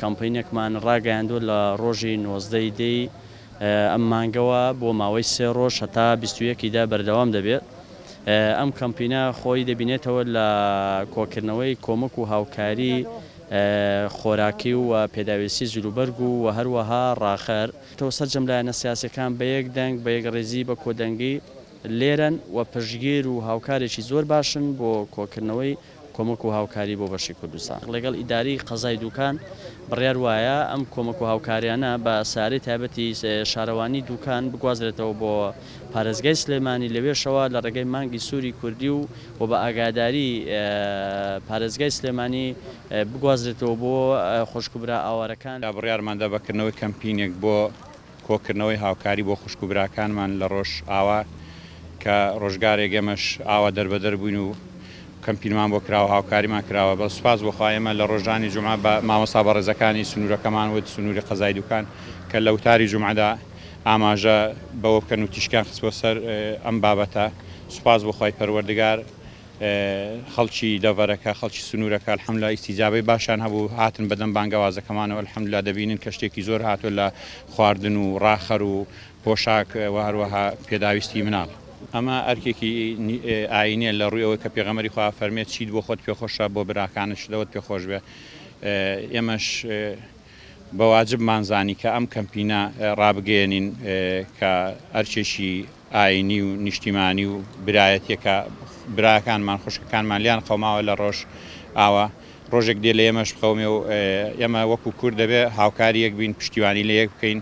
کەمپەینێکمان ڕاگەیاندووە لە ڕۆژی 19 ی دەی ئەم مانگەوە بۆ ماوەی سێ ڕۆژ هەتا 21 ی دە بەردەوام دەبێت. ئەم کەمپینە خۆی دەبینێتەوە لە کۆکردنەوەی کۆمەک و هاوکاری خۆراکی و پێداویستی جلوبەرگ و و هەروەها ڕاخەر. سەرجەم لایەنە سیاسیەکان بە یەک دەنگ، بە یەکڕیزی، بە کۆدەنگی لێرەن و پشتگیر و هاوکارێکی زۆر باشن بۆ کۆکردنەوەی کۆمەک و هاوکاری بۆ بەشی کوردستان. لەگەڵ ئیدارەی قەزای دوکان بڕیار وایە ئەم کۆمەک و هاوکاریانە بە سەیارەی تایبەتی شارەوانی دوکان بگوازرێتەوە بۆ پارێزگای سلێمانی، لەوێشەوە لە ڕێگەی مانگی سووری کوردی و و بە ئاگاداری پارێزگای سلێمانی بگوازرێتەوە بۆ خوشک و برا ئاوارەکان. بڕیارماندا بە کردنەوەی کەمپینێک بۆ کۆکردنەوەی هاوکاری بۆ خوشک و براکانمان لە ڕۆژئاوا کە ڕۆژگارێک ئێمەش ئاوا دەربەدەر بووین و کەمپینمان بۆ کراوە هاوکاریمان کراوە بە سوپاس بۆ خوا ئێمە لە ڕۆژانی جومعە بە مامۆستا بەڕێزەکانی سنوورەکەمان وت سنووری قەزای دوکان کە لە وتاری جومعەدا ئاماژە بەوە بکەن و تیشکیان خستبووە سەر ئەم بابەتە سوپاس بۆ خوای پەروەردگار خەڵکی دەڤەرەکە، خەڵکی سنوورەکە الحمدللە ئیستیجابەی باشیان هەبوو، هاتن بەدەم بانگەوازەکەمانەوە، الحمدللە دەبینن کە شتێکی زۆر هاتووە لە خواردن و ڕاخەر و پۆشاک و هەروەها پێداویستی مناڵ. ئەمە ئەرکێکی ئایینیە لە ڕووی ئەوەی کە پێغەمبەری خوا فەرمێت چیت بۆ خۆت پێخۆشە بۆ براکانت لەوەت پێخۆش بێ، ئێمەش بە واجبمان زانی کە ئەم کەمپینە ڕابگەیەنین کە ئەرکێکی ئاینی و نیشتیمانی و برایەتیە کە براکانمان خوشکەکانمان لێیان قەوماوە لە ڕۆژ ئاوا ڕۆژێک دێ لە ئێمەش بقەومێ و ئێمە وەکو کورد دەبێ هاوکاری یەک بین پشتیوانی لە یەک بکەین.